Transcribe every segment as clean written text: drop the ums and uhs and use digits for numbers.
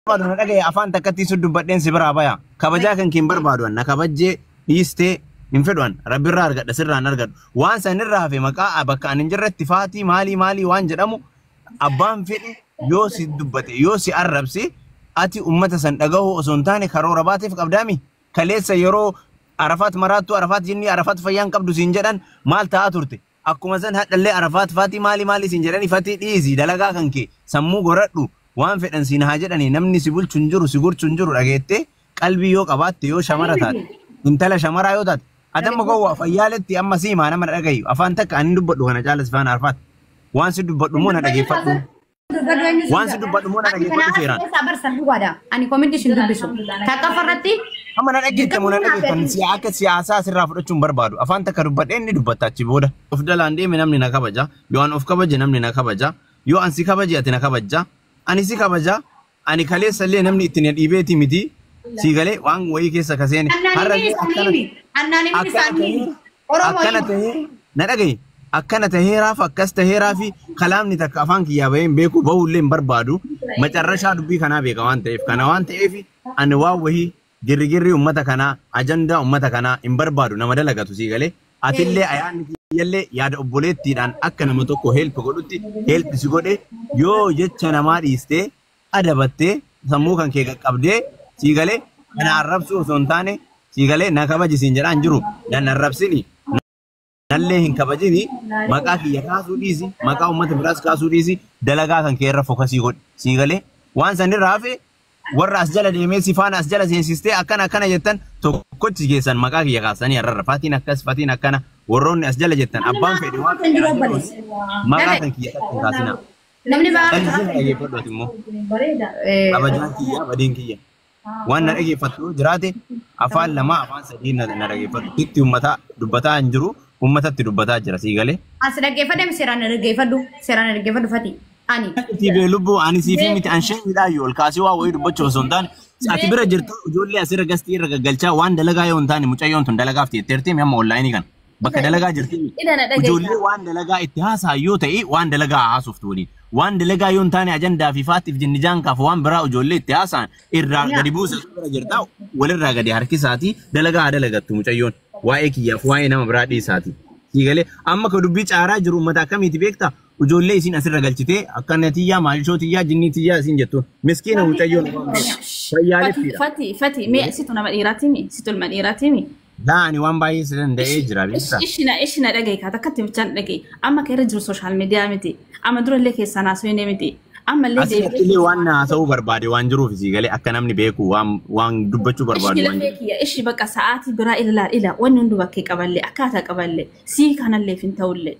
Barbaadu na dhagaye, afaan takkatti sun dubbadheen si biraa baya. Kabajaa kan keen barbaadu na kabajjee dhiistee hin fedhu, rabbirraa argadha, sirraan argadhu. Waan sanirraa hafe maqaa bakka ani hin jirretti faatii maalii maalii waan jedhamu abbaan fedhe yoo si dubbate, yoo si arrabse, ati ummata san dhagahu osoo hin taane karoora baateef qabdaami. Kaleessa yeroo Arafaat maraattu, Arafaat jinni, Arafaat fayyaan qabdu siin jedhan maal ta'aa turte? Akkuma san hadhallee Arafaat faatii maalii maalii siin jedhani, fatii dhiisi, dalagaa kan kee sammuu goradhu. Waan fedhan siin haa jedhani, namni si bulchu hin jiru, si gurchu hin jiru. Dhageette qalbii yoo qabaatte, yoo shamara taate, intala shamaraa yoo taate, ati amma gowwaa fayyaaletti amma siimaa nama dhagayu afaan takka ani dubbadhu kana caala si faana Arafaat waan si dubbadhu immoo na dhageeffadhu. Waan si dubbadhu immoo na dhageeffadhu seeraan. Ani comment isin dubbisu. Takka farratti Amma na dhageette moo na dhageeffan si akka siyaasaa asirraa fudhachuun barbaadu. Afaan takka dubbadhee inni dubbatta achi booda. Of dalaan deeme namni na kabaja. Yoo an of kabaje namni na kabaja. Yoo an si kabaje ati na kabajja. Ani si kabaja. Ani kaleessa illee namni itti na dhiibeeti miti. Si galee waan wayii keessa kaseene. Har'a illee akkana tahee na dhagaye. Akkana taheeraaf akkas taheeraa fi kalaamni takka afaan kiyyaa bahee hin beeku, bahullee hin barbaadu. Macarrashaa dubbii kanaa beeka waan ta'eef. Kana waan ta'eef ani waan wahii girrigirri ummata kanaa, ajandaa ummata kanaa hin barbaadu, nama dalagatu sii galee. Atillee ayaanni kiyyallee yaada obboleettiidhaan akka nama tokko help godhutti help si godhe, yoo jecha namaa dhiistee adabattee sammuu kan kee qaqqabdee sii galee kana arrabsuu osoo hin taane, sii galee na kabaji siin jedhaan jiru, nan arrabsini, nallee hin kabajini, maqaa kiyya kaasuu dhiisi, maqaa uummata biraas kaasuu dhiisi, dalagaa kan kee irra focus godhi. Sii galee waan sanirraa hafe warra as jala deemee si faana as jala seensistee akkana akkana jettan tokkochi keessan maqaa kiyya kaasanii har'arra fatiin akkas, fatiin akkana, warroonni as jala jettan abbaan fedhe waan maqaa kan kiyya takka hin kaasinaa. Namni Callisee na dhageeffadhu ati immoo. Kabajaan kiyya badiin kiyya. Waan na dhageeffattu jiraate afaan lama afaan sadii na dhageeffadhu. Sitti uummataa dubbataa hin jiru, uummatatti dubbataa jira, sii galee. As dhaggeeffadhe, seeraan na dhaggeeffadhu, seeraan na dhaggeeffadhu fati. Ani. Siif lubbuu ani siif miti, an sheemidhaa ol kaasee waa wayii dubbachuu osoo hin taane ati bira jirtu ijoollee asirra gastii irra gaggalchaa waan dalagaa yoo hin taane mucayyoon tun dalagaaf teetteerti amma online kana bakka dalagaa jirti. Ila na dhagaye. Ijoollee waan dalagaa itti haasaa yoo ta'e waan dalagaa haasoftu waliin, waan dalagaa yoo hin taane ajandaa fi faatiif jinnijaan kaaf waan biraa ijoollee itti haasaan irraa gadi buusa. Bira jirta, walirraa gadi harkisaati dalagaa haa dalagattu mucayyoon, waa'ee kiyyaaf waa'ee nama biraa dhiisaati. Siigalee amma ka dubbii caaraa jiru uummata akkamiiti beektaa? Ijoollee isin asirra galchitee akkana tiyyaa maalishoo tiyyaa jinnii tiyyaa isin jettu miskiina mucayyoon fayyaalettiidha. Fati, fati, mee situ nama dhiiraatimi? Situ ilma dhiiraatimi? Laa, ani waan baay'ee si danda'ee jira beektaa? Ishina ishina dhagaye kaa takkatti bichaan dhagaye. Amma ka irra jiru social media miti. Amma dura illee keessaan haasofne miti. Amma illee Asirratti illee waan na haasa'uu barbaade waan jiruuf sii galee akka namni beeku waan dubbachuu barbaadu Ishi waan lafee jiruuf. Kiyya ishi bakka sa'aatii biraa ilaal ila wanni hundi bakkee qaballee akkaataa qaballee sii kanallee hin ta'ullee.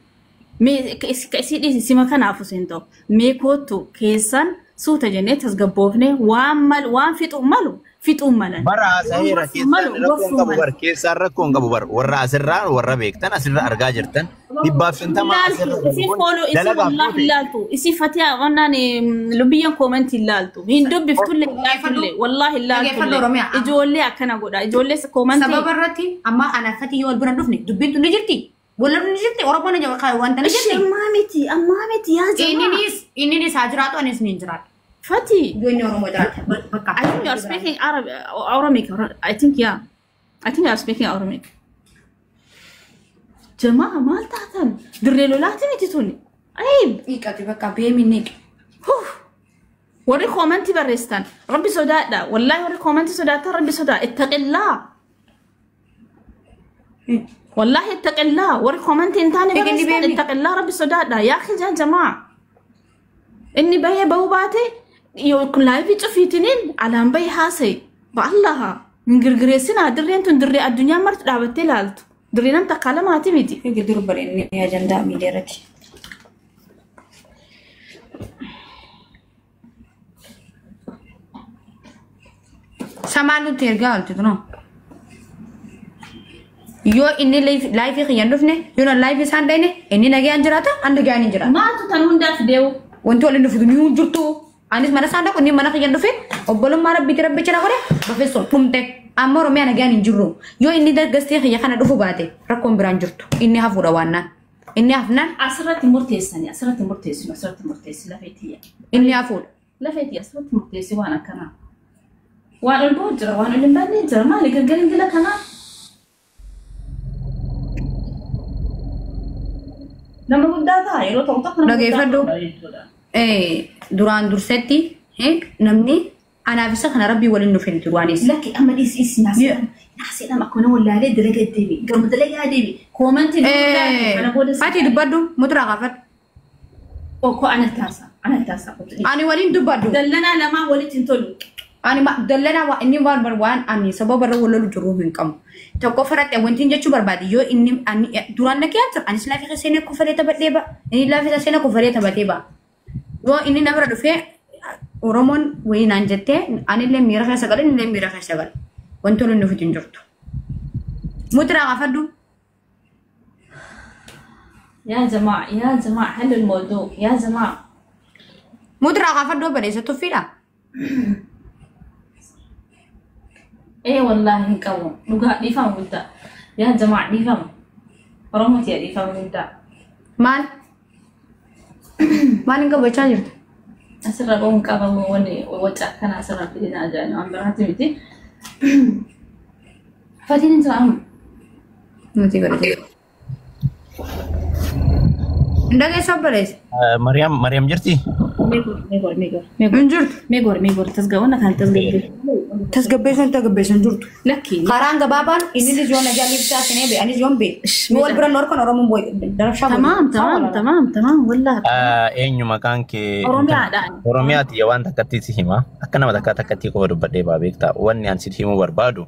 Mee ka isii dhiisi, sima kanaafus hin ta'u. Mee koottu keessan suuta jennee tasgabboofne waan malu waan fixuun malu fixuun malan. Bara haasaheera Waan keessaan malu rakkoon gorsuu qabu malu. bar, keessaan rakkoon qabu bar, warra asirraa warra beektan asirra argaa jirtan 150 asirra Ilaaltu jiru isii kun follow isii dalagaaf wallahi yoo ta'e. ilaaltu isii fatiha wannaan lubbiyyaan comment ilaaltu hin dubbiftullee ilaaltullee wallahi Dhaggeeffadhu ilaaltullee Oromiyaa. Ijoollee akkana godha ijoollee comment. Sababa irratti amma ana fati yoo wal bira dhufne dubbiin tun ni jirti. Wal ni jirti, Oromoon wanta ni Ishi jirti. Ammaa miti, ammaa miti yaa jamaa. Inninis haa jiraatu, anis ni jiraadha. Fati. Yoo inni Oromoo jiraate bakka. I think you are speaking Arab, Oromic. I think, yeah, I think you are speaking Oromic. Jamaa maal taatan dirree lolaati miti tuni. Ayib. Dhiiqati bakka beemi ni. Warri comment barreessitan rabbi sodaadha. Wallahi warri comment sodaatan rabbi sodaa. Ittaqillaa. Wallahi ittaqillaa. Warri comment hin taane Eegni barreessitan beemi. Ittaqillaa, rabbi sodaadha. Yaa akhi jamaa. Inni bahee bahuu baate yoo live cufiitiniin alaan bahee haasa'i. Ba'allaha. Hin girgireessinaa, dirreen tun dirree addunyaa marti dhaabattee ilaaltu. Dirree nam takkaa lamaati miti. Gidduu bareenni ajandaa miidiyaa irratti. Samaan nutti ergaa oolchitu no. Yoo inni live kiyya hin dhufne, yoo na live isaan dhayne, inni nagaan jiraata, ani nagaan hin jiraata. Maaltu tan hundaaf deewu? Wanti waliin dhufu ni hin jirtu. Anis mana isaan dhaqu, inni mana kiyya hin dhufe, obbolummaa rabbiiti rabbi cina godhe bafeessuun dhumte. Amma Oromiyaa nagaan hin jirru. Yoo inni dargastee kiyya kana dhufu baate rakkoon biraan jirtu. Inni hafuudha waannaan. Inni hafnaan Asirratti murteessanii, asirratti murteessinu, asirratti murteessi lafee tiyya. Inni hafuudha. Lafeetii asirratti murteessi waan akkanaa. Waan ol bahu jira, waan ol hin baanne jira. Maali gargariin dila kanaa? Nama guddaa ta'a yeroo ta'u tokko nama guddaa Dhageeffadhu. ta'udha jechuudha. Duraan dursetti namni anaaf isa kana rabbii waliin nuuf hin duraanis. Lakki amma dhiisi dhiisi naasii naasii akkuma wallaalee dalagaa deebi. Garuma dalagaa deebi. Koomantii kana booda Ati dubbadhu muturaa kaafadhu. Ko ana taasa ana taasa. Ani waliin dubbadhu. Dallanaa lamaa walitti hin tolu. Ani dallanaa waa inni waan waan ani sababa irra wal lolu jiru hin qabu. Tokko faratte wanti jechuu barbaade yoo inni ani duraan na keessa anis laafii seenee kofalee taphadhee ba inni laafii seenee kofalee taphatee ba. Yoo inni na bira dhufee Oromoon wayii naan jettee anillee miira keessa gala innillee miira keessa gala. Wanti waliin nuuf hin jirtu. Muturaa kaafadhu. يا جماعة يا جماعة حلوا الموضوع يا جماعة. Muturaa kaafadhu obboleessa tuffiidha. ايه والله نقوم نقا ديفام قلت يا جماعة ديفام رمت يا ديفام قلت Maal? Maal hin qabu jechaa jirtu? أسرع قوم قابل وني وجه كان أسرع في دينا جانا عم براتي متي فاتين انت عم Nuti godhate. Dhageessa obboleessa. Mariyaam Mariyaam jirti? ميغور ميغور ميغور ميغور Hin jirtu. ميغور ميغور تسقونا كان تسقى Tasgabbeessan tasgabbeessan jirtu. لكي Karaan gabaabaan innis yoo nagaa ibsaa sinee bee anis yoon bee. Nu wal bira noor kan Oromoon booy darabshaa تمام تمام تمام تمام والله Eenyu maqaan kee? Oromiyaadha. Oromiyaati waan takkatti si hima. Akka nama takkaa takkatti qofa dubbadhee baa beektaa. Wanni ani sitti himuu barbaadu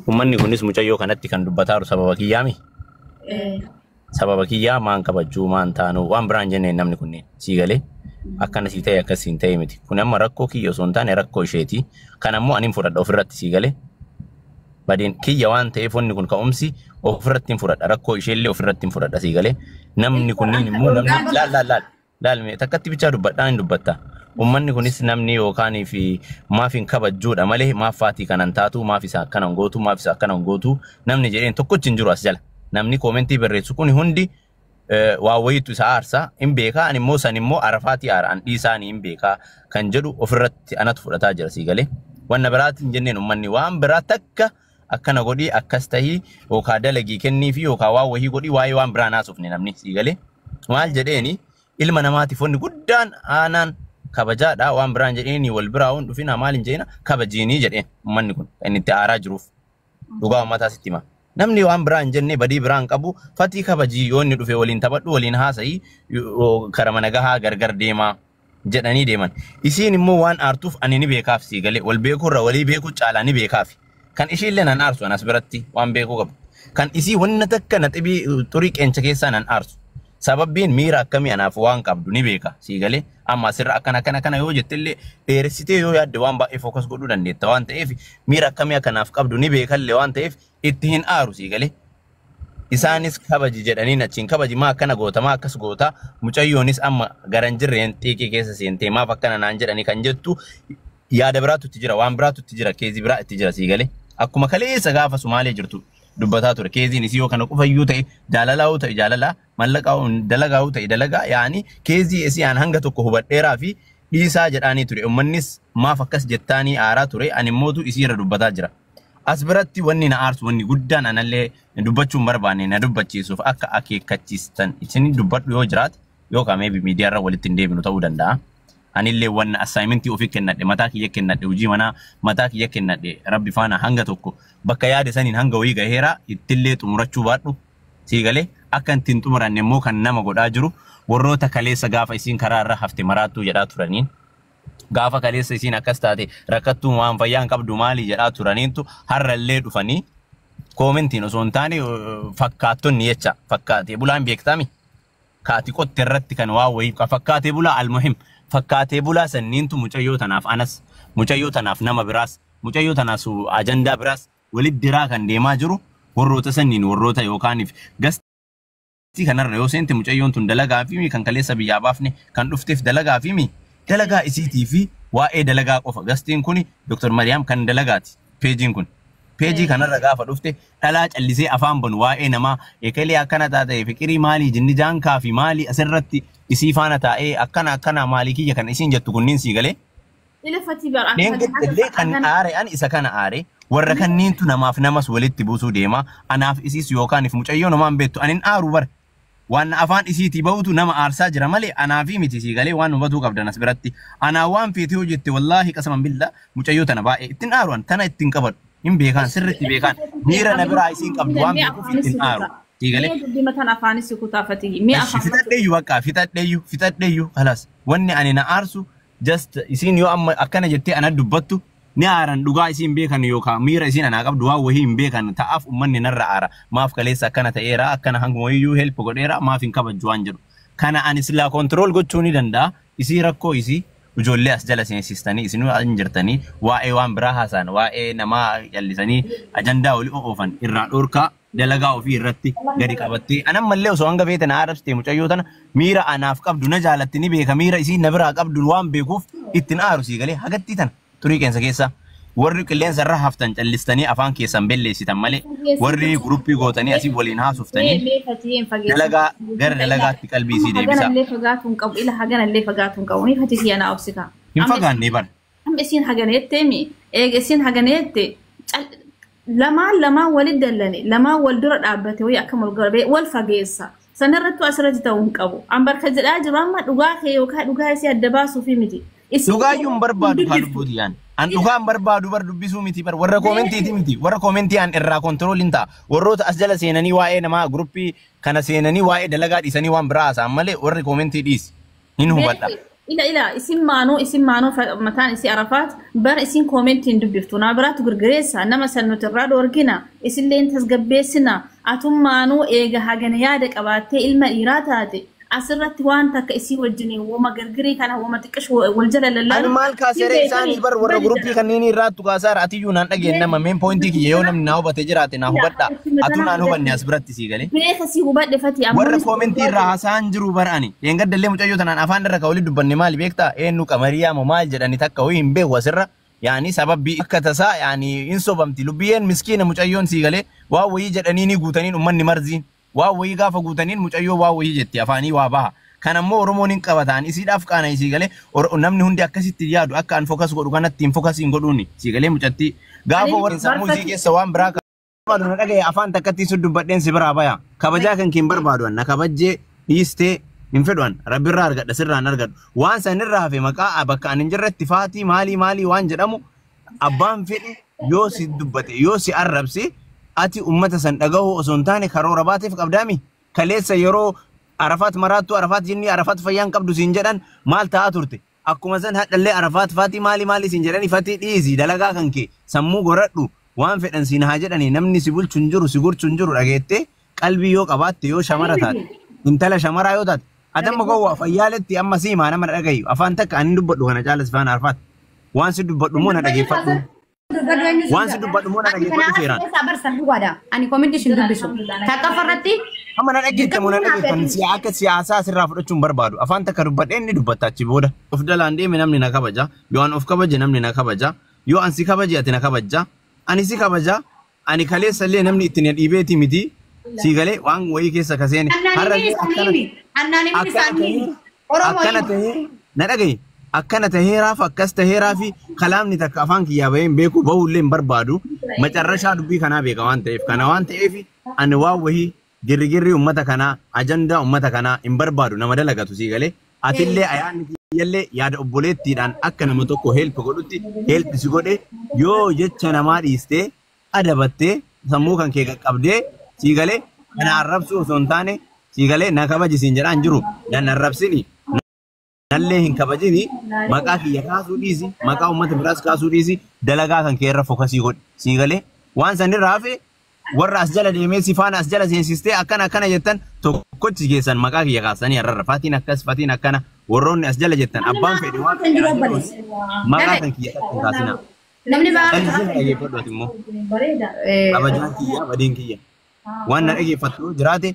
uummanni kunis mucayyoo kanatti kan dubbataaru sababa kiyyaami. Sababa kiyyaa maan kabajuu maan taanuu waan biraan jenneen namni kunneen sii galee akkana sii ta'e akkas siin ta'e miti. Kun amma rakkoo kiyya osoo hin taane rakkoo isheeti. Kan ammoo ani hin fudhadha ofirratti sii galee. Badeen kiyya waan ta'eef wanni kun ka'umsi ofirratti hin fudhadha. Rakkoo isheellee ofirratti hin fudhadha sii galee. Namni kunniin immoo namni laal laal laal laal mee takkatti bichaa dubbadhaa hin dubbatta. Uummanni kunis namni yookaan fi maaf hin kabajjuudha malee maaf faatii kanan taatu maaf isa akkanan gootu maaf isa akkanan gootu namni jedheen tokkochi hin jiru as jala. Namni koomentii barreessu kun hundi waa wayiitu isa aarsa hin beekaa ani immoo san immoo arafaatii aara an dhiisaanii hin beekaa kan jedhu ofirratti anatu fudhataa jira sii galee. Wanna biraatiin jenneen uummanni waan biraa takka akkana godhii akkas tahii yookaan dalagii kennii fi yookaan waan wahii godhii waa'ee waan biraa naasofne namni sii galee. Maal jedheeni ilma namaatiif wanni guddaan aanaan kabajaadha waan biraan jedheeni wal biraa waan dhufina maal hin jeena kabajiinii jedheen uummanni kun kan inni itti aaraa jiruuf dhugaa uummataa sitti hima. Namni waan biraa hin jenne badii biraa hin qabu fatii kabajii yoo inni dhufe waliin taphadhu waliin haasa'ii kara mana gahaa gargar deemaa jedhanii deeman. Isiin immoo waan aartuuf ani ni beekaaf sii galee wal beekuurra walii beekuu caalaa ni beekaaf. Kan ishiillee nan aarsu anas biratti waan beekuu qabu. Kan isii wanna takka na xibii xurii qeencha keessaa nan aarsu. Sababbiin miira akkamii anaaf waan qabdu ni beeka sii galee amma asirra akkana akkana akkana yoo jettellee dheeressitee yoo yaadde waan baay'ee fookas godhuu dandeetta waan ta'eef miira akkamii akkanaaf qabdu ni beekallee waan ta'eef itti hin aaru sii galee. Isaanis kabaji jedhaniin achiin kabaji maa akkana goota maa akkas goota mucayyoonis amma garan jirreen xiiqii keessa seentee maaf akkana naan jedhanii kan jettu yaada biraatu itti jira waan biraatu itti jira keezii biraa itti jira sii galee akkuma kaleessa gaafa Sumaalee jirtu dubbataa ture keeziin isii yoo kana qofayyuu ta'e jaalalaa yoo ta'e jaalalaa mallaqaa dalagaa yoo ta'e dalagaa yaani keezii isii aan hanga tokko hubadheeraa fi dhiisaa jedhaanii ture uummannis maaf akkas jettaanii aaraa ture ani immootu isii irra dubbataa jira. As biratti wanni na aarsu wanni guddaan anallee dubbachuu hin barbaanne na dubbachiisuuf akka akeekkachiistan isin dubbadhu yoo jiraate yookaan maybe miidiyaarra walitti hin deebinu ta'uu danda'a. Anillee wanna assaayimentii ofii kennadhe mataa kiyya kennadhe hojii manaa mataa kiyya kennadhe rabbi faana hanga tokko bakka yaade saniin hanga wayii gaheera ittillee xumurachuu baadhu sii galee akka ittiin xumuranne immoo kan nama godhaa jiru warroota kaleessa gaafa isiin karaa irra hafte maraattuu jedhaa turaniin. Gaafa kaleessa isiin akkas taate rakkattuu waan fayyaa hin qabdu maali jedhaa turaniintu har'allee dhufanii koomentiin osoo hin taane fakkaattonni jecha fakkaatee bulaan beektami. Kaati qotte irratti kan waa wayii fakkaatee bulaa almuhim fakkaatee bulaa sanniintu mucayyoo tanaaf anas mucayyoo tanaaf nama biraas mucayyoo tanaaf ajandaa biraas walitti diraa kan deemaa jiru warroota sanniin warroota yookaaniif gastii kanarra yoo seente mucayyoon tun dalagaa fi kan kaleessa biyyaa baafne kan dhufteef dalagaa fi dalagaa isiitii fi waa'ee dalagaa qofa gastiin kuni Dr. Mariyaam kan dalagaati peejiin kun. Peejii kanarra gaafa dhufte dhalaa callisee afaan banu waa'ee namaa ekelee akkana taatee fiqirii maalii jinni jaankaa fi maalii asirratti isii faana taa'ee akkana akkana maalii kiyya kan isiin jettu kunniin sii galee Ila fatii bara Dheengadda kan aare an isa kana aare warra kanneentu namaaf namas walitti buusuu deema. Anaaf isiis yookaan if mucayyoo namaan beektu anin aaru bara. Waan afaan isiitii bahutu nama aarsaa jira malee anaafi miti sii galee waan hubatuu qabdan as biratti. Anaa waan feetee hojjette wallaahi qasaman billaa mucayyoo tana baay'ee ittiin aaru an tana ittiin qabadhu. Hin beekan sirriitti beekan miira na biraa isiin qabdu waan beekuuf ittiin aaru. Sii galee. Mee dubbii mataan afaanis kutaa fatii. Mee afaan Fixadheeyyu bakka fixadheeyyu fixadheeyyu kalaas wanni ani na aarsu just isiin yoo amma akkana jettee ana dubbattu ni aaran dhugaa isiin beekan yookaan miira isiin anaa qabdu waan wahii hin beekan ta'aaf uummanni narra aara maaf kaleessa akkana ta'eera akkana hanguma iyyuu help godheera maaf hin kabajju waan jedhu kana ani silaa control gochuu ni danda'a isii rakkoo isii ijoollee as jala seensistanii isinuu hin jirtanii waa'ee waan biraa haasa'an waa'ee namaa callisanii ajandaa olii oofan irraa dhorkaa dalagaa ofii irratti gadi qabattee anan mallee osoo hanga feete na arabsite mucayyoo tana miira anaaf qabdu na jaalatti ni beeka miira isiin na biraa qabdu waan beekuuf ittiin aaru sii galee hagattii tana turii qeensa keessa warri qilleensa irra haftan callistanii afaan keessan belleessitan malee warri guruppii gootanii asii waliin haasoftanii Mee fatii hin fageessu. dalagaa gara dalagaatti qalbii isii deebisa. Haganallee fagaatu hin qabu. Ila haganallee fagaatu hin qabu. Mee fatii kiyya naa obsita. Hin fagaanne bara. Amma isiin haganeette mi eega isiin haganeette lamaan lamaan walit dallane lamaan wal dura dhaabbate wayii akkam wal garbe wal fageessa. Sanarrattu asirratti ta'uu hin qabu. An barka jedhaa jiru amma dhugaa kee yookaan dhugaa isii adda baasuufi miti. Dhugaayyuu hin barbaadu kaa lubbuuti yaan. An dhugaa hin barbaadu bar dubbisuu miti bar warra koomentiiti miti warra koomentii an irraa kontirool hin ta'a. Warroota as jala seenanii waa'ee namaa guruppii kana seenanii waa'ee dalagaa dhiisanii waan biraa haasa'an malee warri koomentii dhiisi hin hubadha. Ila ila isin maanuu mataan isii Arafaat bara isin koomentiin dubbiftu naa biraatu girgireessa nama san nuti irraa dhoorgina isilleen tasgabbeessina atum maanuu eega hagana yaada qabaattee ilma dhiiraa taate asirratti waan takka isii wajjin wama girgirii kana wama xiqqash wal jala Ani lallaalu. maal kaasere isaanii bar warra guruppii kanneen irraattu kaasaara atiyyuu naan dhageen nama meen poointii kiyya yoo namni naa hubate jiraate naa hubadha. Atuu naan hubanne as biratti sii galee. Beeka si hubadhe fati Warra koomentii irraa haasa'an jiru bara ani. Dheengadda mucayyoo tanaan afaan irra ka olii dubbanne maali beektaa? Eenyu qamariyaa moo maal jedhani takka ho'i hin beeku asirra. Yaani sababbii akka tasaa yaani hin sobamti. Lubbiyyeen miskiina mucayyoon sii galee waa wayii jedhanii ni guutaniin uummanni marziin. Waa wayii gaafa guutaniin mucayyoo waa wayii jetti afaanii waa baha. Kan ammoo Oromoon hin qabataan isiidhaaf qaana isii galee namni hundi akkasitti yaadu akka an fokas godhu kanatti hin fokasiin godhuuni sii galee mucattii. Gaafa warri sammuu isii keessa waan biraa barbaadu na dhagaye afaan takkatti sun dubbadheen si biraa baya. Kabajaa kan keen barbaadu na kabajjee dhiistee hin fedhu rabbirraa argadha sirraan argadhu. Waan sanirraa hafe maqaa bakka ani hin jirretti faatii maalii maalii waan jedhamu abbaan fedhe yoo si dubbate yoo si arrabse ati ummata san dhagahu osoo hin taane karoora baateef qabdaami. Kaleessa yeroo Arafaat maraattu Arafaat jinni Arafaat fayyaan qabdu siin jedhan maal ta'aa turte. Akkuma san hadhallee Arafaat faatii maalii maalii siin jedhani fatii dhiisi dalagaa kan kee sammuu goradhu waan fedhan siin haa jedhani namni si bulchu hin jiru si gurchu hin jiru dhageette qalbii yoo qabaatte yoo shamara taate intala shamaraa yoo taate atamma gowwaa fayyaaletti amma siimaa nama dhagayu afaan takka ani dubbadhu kana caalas faana Arafaat waan si dubbadhu immoo na dhageeffadhu. Waan si dubbadhu immoo na dhageeffadhu seeraan. Ani koomentii isin dubbisu. Takka farratti Amma na dhageette moo na dhageeffan akka siyaasaa asirraa fudhachuun barbaadu. Afaan takka dubbadhee inni dubbatta achi booda. Of dalaan deeme namni na kabaja. Yoo an of kabaje namni na kabaja. Yoo an si kabaje ati na kabajja. Ani si kabaja. Ani kaleessa illee namni ittiin dhiibeeti miti. Si galee waan wayii keessa kaseene. Akkana tahee na dhagaye. Akkana taheeraaf akkas taheeraa fi kalaamni takka afaan kiyyaa bahee hin beeku bahullee hin barbaadu. Macarrashaa dubbii kanaa beeka waan ta'eef. Kana waan ta'eef ani waan wayii girgirri ummata kanaa ajandaa ummata kanaa hin barbaadu nama dalagatu sii galee atillee ayaanni kiyyallee yaada obboleettiidhaan akka nama tokko help godhutti help si godhe yoo jecha namaa dhiistee adabattee sammuu kan kee qaqqabdee sii galee kana arrabsuu osoo hin taane sii galee na kabaji siin jedhaan jiru nan arrabsini nallee hin kabajini maqaa kiyya kaasuu dhiisi maqaa ummata biraas kaasuu dhiisi dalagaa kan kee irra fokasii godhi sii galee waan sanirraa hafe warra as jala deemee si faana as jala seensistee akkana akkana jettan tokkochi keessan maqaa kiyya kaasanii har'arra fatiin akkas fatiin akkana warroonni as jala jettan abbaan fedhe waan maqaa kan kiyya takka hin kaasinaa. Namni Callisee na dhageeffadhu ati immoo. Kabajaan kiyya badiin kiyya. Waan na dhageeffattu jiraate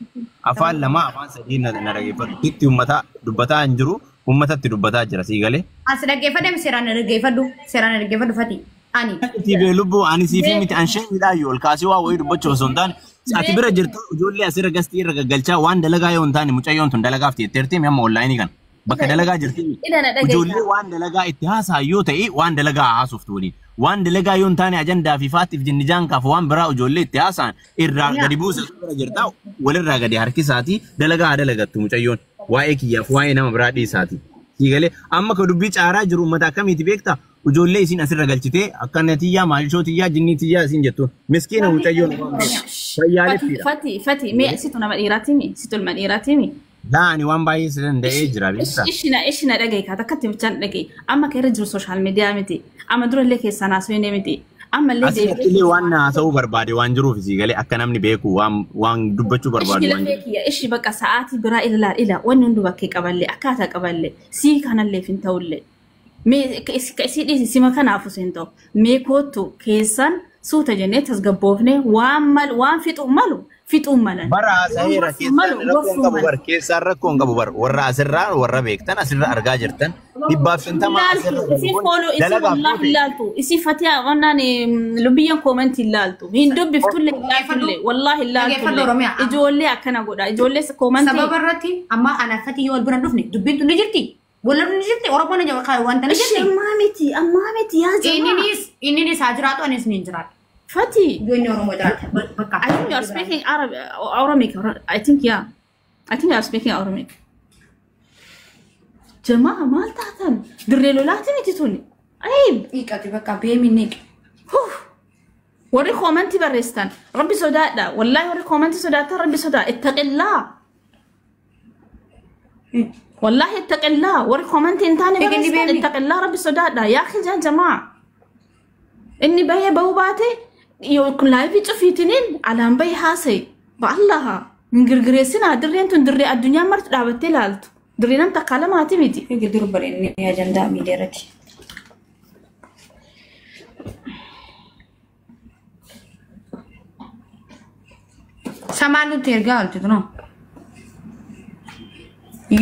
afaan lama afaan sadii na dhageeffadhu. Itti uummataa dubbataa hin jiru uummatatti dubbataa jira sii galee. As dhaggeeffadhe seeraan na dhaggeeffadhu seeraan na dhaggeeffadhu fati. Ani. Tiibee lubbuu ani siifii miti an sheemidhaa yoo ol kaasee waa wayii dubbachuu osoo hin taane ati bira jirtu ijoollee asirra gastii irra gaggalchaa waan dalagaa yoo hin taane mucayyoon tun dalagaaf teetteertii amma onlaayinii kana. Bakka dalagaa jirti. Ila na dhagaye. Ijoollee waan dalagaa itti haasa'an yoo ta'e waan dalagaa haasoftu waliin. Waan dalagaa yoo hin taane ajandaa fi faatiif jinnijaan kaaf waan biraa ijoollee itti haasa'an irraa gadi buusa bira jirta walirraa gadi harkisaati dalagaa haa dalagattu mucayyoon. Waa'ee kiyyaaf waa'ee nama biraa dhiisaati. Siigalee amma ka dubbii caaraa jiru uummata akkamiiti beektaa? Ijoollee isin asirra galchitee akkana tiyyaa maalishoo tiyyaa jinnii tiyyaa isin jettuun miskiina mucayyoon fayyaalettiidha. Fati fati mee situ nama dhiiraatimi situ ilma dhiiraatimi. Laani waan baay'ee si danda'ee jira beektaa? Ishina dhagaye kaata akkatti bichaan dhagaye amma kan irra jiru sooshaal miidiyaa miti amma durallee keessaan haasofne miti ammallee Asirratti illee waan haasa'uu barbaade waan jiruuf siigalee akka namni beeku waan dubbachuu barbaadu Ishi waan lafee kiyya ishi bakka sa'aatii biraa ilaal ila wanni hundu bakkee qaballee akkaataa qaballee sii kanallee hin ta'ullee. Mee ka isii dhiisi sima kanaafus hin ta'u. Mee koottu keessan suuta jennee tasgabboofne waan malu waan fixuun malu fixuun malan. Bara haasa'eera keessaan rakkoon qabu bar keessaan rakkoon qabu bar warra asirraa warra beektan asirra argaa jirtan 150 asirra Isii fooloo isii wallaahi ilaaltu isii fatiyaa wannaan lubbiyyaan koomentii ilaaltu hin dubbiftullee ilaaltullee wallaahi ilaaltullee ijoollee akkana godha ijoollee koomentii. Sababa irratti amma ana fatii yoo wal bira dhufne dubbiin tun ni jirti. Walirra ni jirti Oromoon wanta ni jirti. Ammaa miti ammaa miti yaa jamaa. Inninis haa jiraatu anis ni jiraatu. Fati. Yoo inni Oromoo jiraate bakka. I think you are speaking Arab, Oromic. I think yeah. I think you are speaking Oromic. Jamaa maal taatan dirree lolaati miti tuni. Ayib. Dhiiqati bakka beemi ni. Warri koomantii barreessitan rabbi sodaadha. Wallaahi warri koomantii sodaatan rabbi sodaa. Ittaqillaa. Wallaahi ittaqillaa. Warri koomantii hin taane barreessitan ittaqillaa rabbi sodaadha. Yaa akhi jamaa. Inni bahee bahuu baate kun laayifii cufiitiniin alaan bahee haasa'e. Ba'allaha. Hin girgireessinaa dirreen tun dirree addunyaa martu dhaabattee ilaaltu. Dirree nam takkaa lamaati miti. Girgiru bareenni ajandaa miidiyaa irratti. Samaan nutti ergaa oolchitu noo.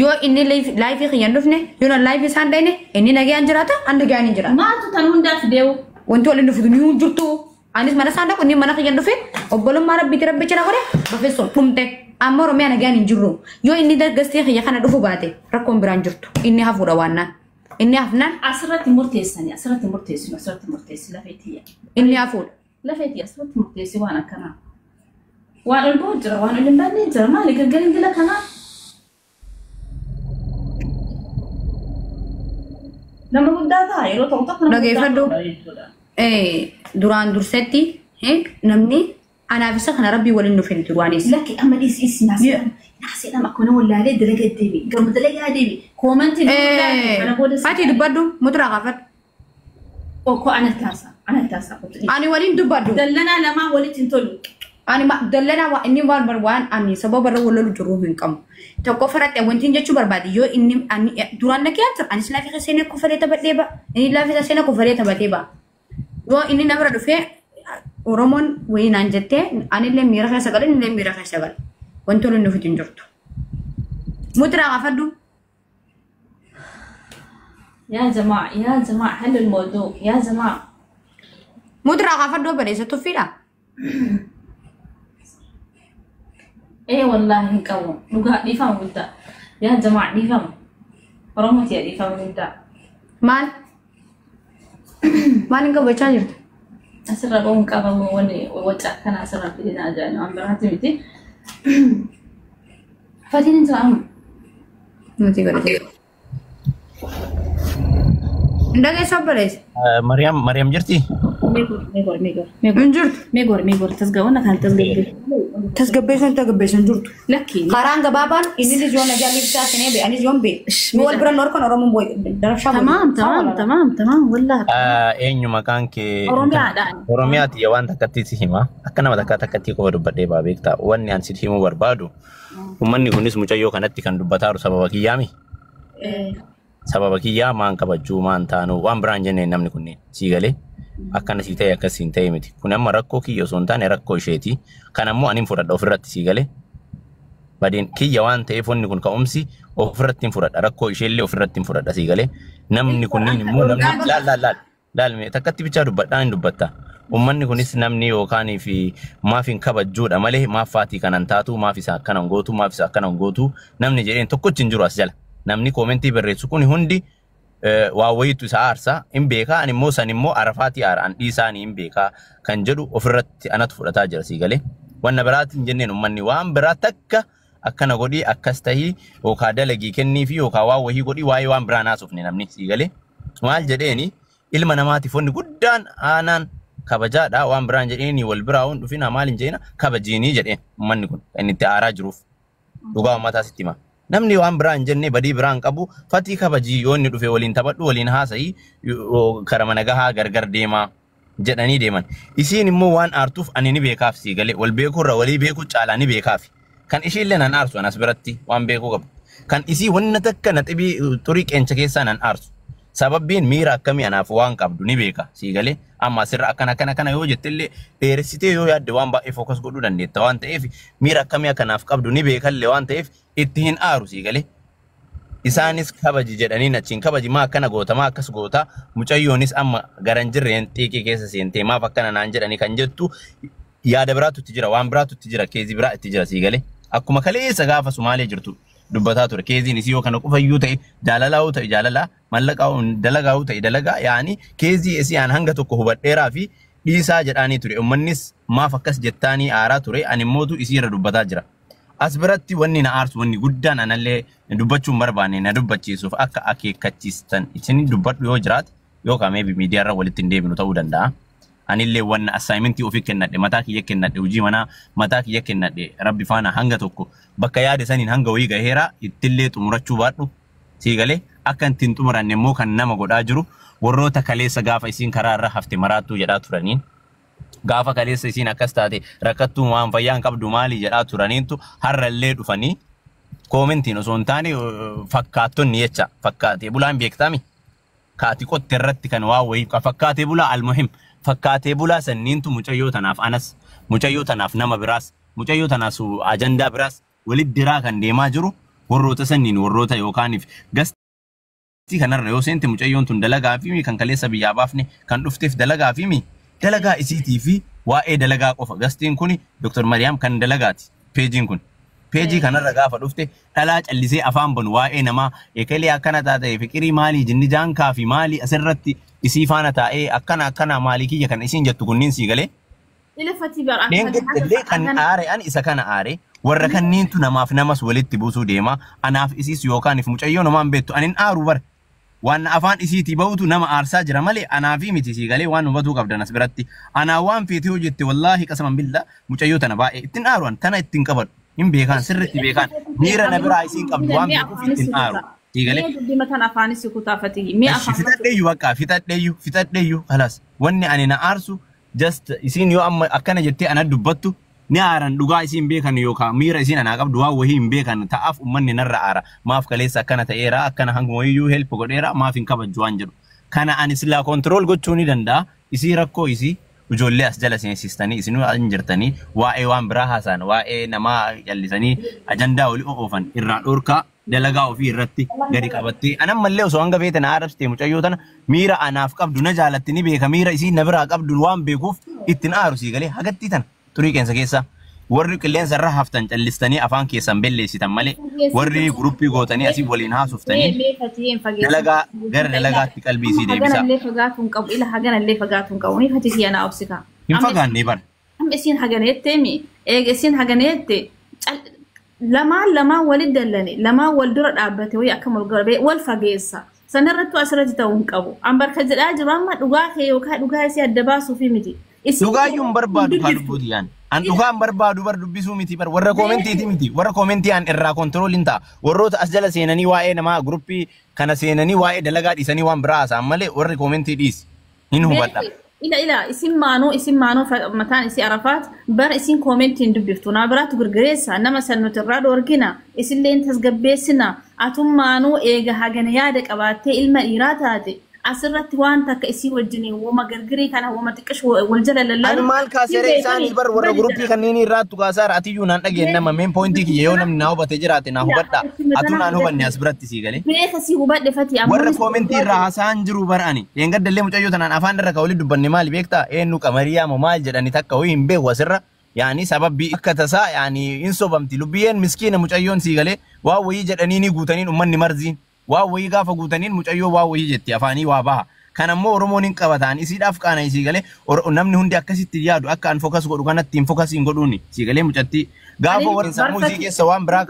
Yoo inni laayifii kiyya hin dhufne yoo na laayifii isaan dhayne inni nagaan jiraata ani nagaan hin jiraata. Maaltu tan hundaaf deewu? Wanti waliin dhufu ni jirtu. Anis mana isaan dhaqu inni mana kiyya hin dhufe obbolummaa rabbiiti rabbicha na godhe bafeessuun dhumte. Amma Oromiyaa nagaan hin jirru. Yoo inni dargastee kiyya kana dhufu baate rakkoon biraan jirtu. Inni hafuudha waannaan. Inni hafnaan. Asirratti murteessani asirratti murteessinu asirratti murteessi lafeetiyya. Inni hafuudha. Lafeetiyya asirratti murteessi waan akkanaa. Waan ol bahu jira waan ol hin baanne jira maali gargariin dila kanaa. Nama guddaa ta'a yeroo ta'u tokko nama Dhageeffadhu. Duraan dursetti namni anaaf isa kana rabbii waliin nuuf hin duraanis. Lakki amma dhiisi dhiisi naasii nama akkuma wallaalee dalagaa deebi garuma dalagaa deebi koomantii kana booda. Fati dubbadhu muturaa gaafadhu. Ko ana taasa ana taasa. Ani waliin dubbadhu. Dallanaa lamaa walitti hin tolu. Ani dallanaa inni waan waan ani sababa irra wal lolu jiru hin qabu. Tokko faratte wanti jechuu barbaade yoo inni ani duraan na keessa anis laafii seenee kofalee taphadhee ba inni laafii seenee kofalee taphatee ba. Yoo inni na bira dhufee Oromoon wayii naan jettee anillee miira keessa gala innillee miira keessa gala. Wanti waliin nuuf hin jirtu. Muturaa gaafadhu. يا جماعة يا جماعة حلوا الموضوع يا جماعة. Muturaa gaafadhu obboleessa tuffiidha. ايه والله نقوم نقا ديفام قلت يا جماعة ديفام رمت يا ديفام قلت مال مال نقوم بتشاجر أسرع قوم كابا وني وجه كان أسرع في دينا جانا عم براتي متي فاتين انت عم ما تقول عندك صبريس مريم مريم جرتي ميغور ميغور ميغور جرت ميغور ميغور تسقونا كان تسقبي تسقبيشن تسقبيشن جرت لكن قران غبابان إني جون جالي بتاعتني بي أني جون بي نول برا نور كن أورم بوي درشا تمام تمام تمام تمام والله eenyu maqaan kee Oromiyaadhaan. Oromiyaati waan takkatti si hima akka nama takkaa takkatti qofa dubbadhee baa beektaa wanni an sitti himuu barbaadu uummanni kunis mucayyoo kanatti kan dubbataaru sababa kiyyaami sababa kiyyaa maan kabajuu maan taanuu waan biraan jenneen namni kunneen sii galee akkana sii ta'e akkas siin ta'e miti kun amma rakkoo kiyya osoo hin taane rakkoo isheeti kan ammoo ani hin fudhadha ofirratti sii galee badeen kiyya waan ta'eef wanni kun ka'umsi ofirratti hin fudhadha rakkoo isheellee ofirratti hin fudhadha sii galee namni kunniin immoo namni laal laal laal laal mee takkatti bichaa dubbadhaa hin dubbatta uummanni kunis namni yookaan fi maaf hin kabajjuudha malee maaf faatii kanan taatu maaf isa akkanan gootu maaf isa akkanan gootu namni jedheen tokkochi hin jiru as jala Namni koomentii barreessu kun hundi waa wayiitu isa aarsa hin beekaa. Ani immoo san immoo arafaatii aara an dhiisaanii hin beekaa kan jedhu ofirratti anatu fudhataa jira sii galee. Wanna biraatiin jenneen uummanni waan biraa takka akkana godhii akkas tahii yookaan dalagii kennii fi yookaan waan wahii godhii waa'ee waan biraa naasofne namni sii galee. Maal jedheeni ilma namaatiif wanni guddaan aanaan kabajaadha waan biraan jedheeni wal biraa waan dhufina maal hin jeena kabajiinii jedheen uummanni kun kan inni itti aaraa jiruuf dhugaa uummataa sitti hima. Namni waan biraa hin jenne badii biraa hin qabu fatii kabajii yoo inni dhufe waliin taphadhu waliin haasa'ii kara mana gahaa gargar deemaa jedhanii deeman. Isiin immoo waan aartuuf ani ni beekaaf sii galee wal beekuurra walii beekuu caalaa ni beekaaf. Kan ishiillee nan aarsu anas biratti waan beekuu qabu. Kan isii wanna takka na xibii xurii qeencha keessaa nan aarsu. Sababbiin miira akkamii anaaf waan qabdu ni beeka sii galee amma asirra akkana akkana akkana yoo jettellee dheeressitee yoo yaadde waan baay'ee fookas godhuu dandeetta waan ta'eef miira akkamii akkanaaf qabdu ni beekallee waan ta'eef itti hin aaru sii galee. Isaanis kabaji jedhanii achiin kabaji maa akkana goota maa akkas goota mucayyoonis amma garan jirreen xiiqii keessa seentee maaf akkana naan jedhanii kan jettu yaada biraatu itti jira waan biraatu itti jira keezii biraa itti jira sii galee akkuma kaleessa gaafa Sumaalee jirtu dubbataa ture keeziin isii yoo kana qofayyuu ta'e jaalalaa yoo ta'e jaalalaa mallaqaa dalagaa yoo ta'e dalagaa yaani keezii isii aan hanga tokko hubadheeraa fi dhiisaa jedhaanii ture uummannis maaf akkas jettaanii aaraa ture ani immootu isii irra dubbataa jira. As biratti wanni na aarsu wanni guddaan anallee dubbachuu hin barbaanne na dubbachiisuuf akka akeekkachiistan isin dubbadhu yoo jiraate yookaan maybe miidiyaarra walitti hin deebinu ta'uu danda'a. Anillee wanna assaayimentii ofii kennadhe mataa kiyya kennadhe hojii manaa mataa kiyya kennadhe rabbi faana hanga tokko bakka yaade saniin hanga wayii gaheera ittillee xumurachuu baadhu sii galee akka ittiin xumuranne immoo kan nama godhaa jiru warroota kaleessa gaafa isiin karaa irra hafte maraattuu jedhaa turaniin. Gaafa kaleessa isiin akkas taate rakkattuu waan fayyaa hin qabdu maali jedhaa turaniintu har'allee dhufanii koomentiin osoo hin taane fakkaattonni jecha fakkaatee bulaan beektami kaati qotte irratti kan waa wayii fakkaatee bulaa almuhim fakkaatee bulaa sanniintu mucayyoo tanaaf anas mucayyoo tanaaf nama biraas mucayyoo tanaaf ajandaa biraas walitti diraa kan deemaa jiru warroota sanniin warroota yookaaniif gastii kanarra yoo seente mucayyoon tun dalagaa fi kan kaleessa biyyaa baafne kan dhufteef dalagaa fi dalagaa isiitii fi waa'ee dalagaa qofa gastiin kuni Dr. Mariyaam kan dalagaati peejiin kun. Peejii kanarra gaafa dhufte dhalaa callisee afaan banu waa'ee namaa ekelee akkana taatee fiqirii maalii jinni jaankaa fi maalii asirratti isii faana taa'ee akkana akkana maalii kiyya kan isiin jettu kunniin sii galee. Dheengaddellee kan aare an isa kana aare warra kanniintu namaaf namas walitti buusuu deema anaaf isiis yookaan if mucayyoo namaan beektu anin aaru bara. Waan afaan isiitii bahutu nama aarsaa jira malee anaa fi miti sii galee waan hubatuu qabdan as biratti. Anaa waan feetee hojjette wallaahi qasaman billaa mucayyoo tana baay'ee ittiin aaruan tana ittiin qabadhu. Hin beekan sirriitti beekan miira na biraa isiin qabdu waan beekuuf ittiin aaru. Sii galee. Fixadheeyyu bakka fixadheeyyu fixadheeyyu kalaas wanni ani na aarsu just isiin yoo amma akkana jettee ana dubbattu ni aaran dhugaa isiin beekan yookaan miira isiin anaa qabdu waan wahii hin beekan ta'aaf uummanni narra aara maaf kaleessa akkana ta'eera akkana hanguma wayiyyuu help godheera maaf hin kabajju waan jedhu. Kana ani silaa kontirool gochuu ni danda'a isii rakkoo isii ijoollee as jala seensistanii isinuu hin jirtanii waa'ee waan biraa haasa'an waa'ee namaa callisanii ajandaa olii oofan irraa dhorkaa dalagaa ofii irratti gadi qabattee anammallee osoo hanga beete na arabsite mucayyoo tana miira anaaf qabdu na jaalatti ni beeka miira isii na biraa qabdu waan beekuuf ittiin aaru sii galee hagattii tana xurii qeensa keessa warri qilleensa irra haftan callistanii afaan keessan belleessitan malee warri guruppii gootanii asii waliin haasoftanii dalagaa gara dalagaatti qalbii isii deebisa. Haganallee fagaatu hin qabu ila haganallee fagaatu hin qabu ni fatii kiyya naa obsika. Hin fagaanne bara. Amma isiin haganeette mi eega isiin haganeette lamaan lamaan walit dallane lamaan wal dura dhaabbate wayii akkam wal garbe wal fageessa. Sanarrattu asirratti ta'uu hin qabu. An barka jedhaa jiru amma dhugaa kee yookaan dhugaa isii adda baasuufi miti. Dhugaayyuu hin barbaadu kaa lubbuuti yaan. An dhugaa hin barbaadu bar dubbisuu miti bar warra koomentiiti miti warra koomentii an irraa kontirool hin ta'a. Warroota as jala seenanii waa'ee namaa guruppii kana seenanii waa'ee dalagaa dhiisanii waan biraa haasa'an malee warri koomentii dhiisi hin hubadha. Ila ila isin maanuu mataan isii Arafaat bara isin koomentiin dubbiftu naa biraatu girgireessa nama san nuti irraa dhoorgina isilleen tasgabbeessina atummaanuu eega hagana yaada qabaattee ilma dhiiraa taate asirratti waan takka isii wajjin wama girgirii kana wama xiqqash wal jala lallaalu. Ani maal kaasere isaanii bar warra guruppii kanneen irraattu kaasaara atiyyuu naan dhageen nama meen poointii kiyya yoo namni naa hubate jiraate naa hubadha atuu naan hubanne as biratti sii galee. Beeka sii hubadhe fati ammoo. Warra koomentii irraa haasa'an jiru bara ani dheengaddallee mucayyoo tanaan afaan irra ka olii dubbanne maali beektaa eenyu qamariyaa moo maal jedhani takka ho'i hin beeku asirra Yaani sababbii akka tasaa yaani hin sobamti. Lubbiyyeen miskiina mucayyoon sii galee waa wayii jedhanii ni guutaniin uummanni marziin. Waa wayii gaafa guutaniin mucayyoo waa wayii jetti afaanii waa baha. Kan ammoo Oromoon hin qabataan isiidhaaf qaana isii galee namni hundi akkasitti yaadu akka an fokas godhu kanatti hin fokas hin godhuuni sii galee mucattii. Gaafa warri sammuu isii keessa waan biraa.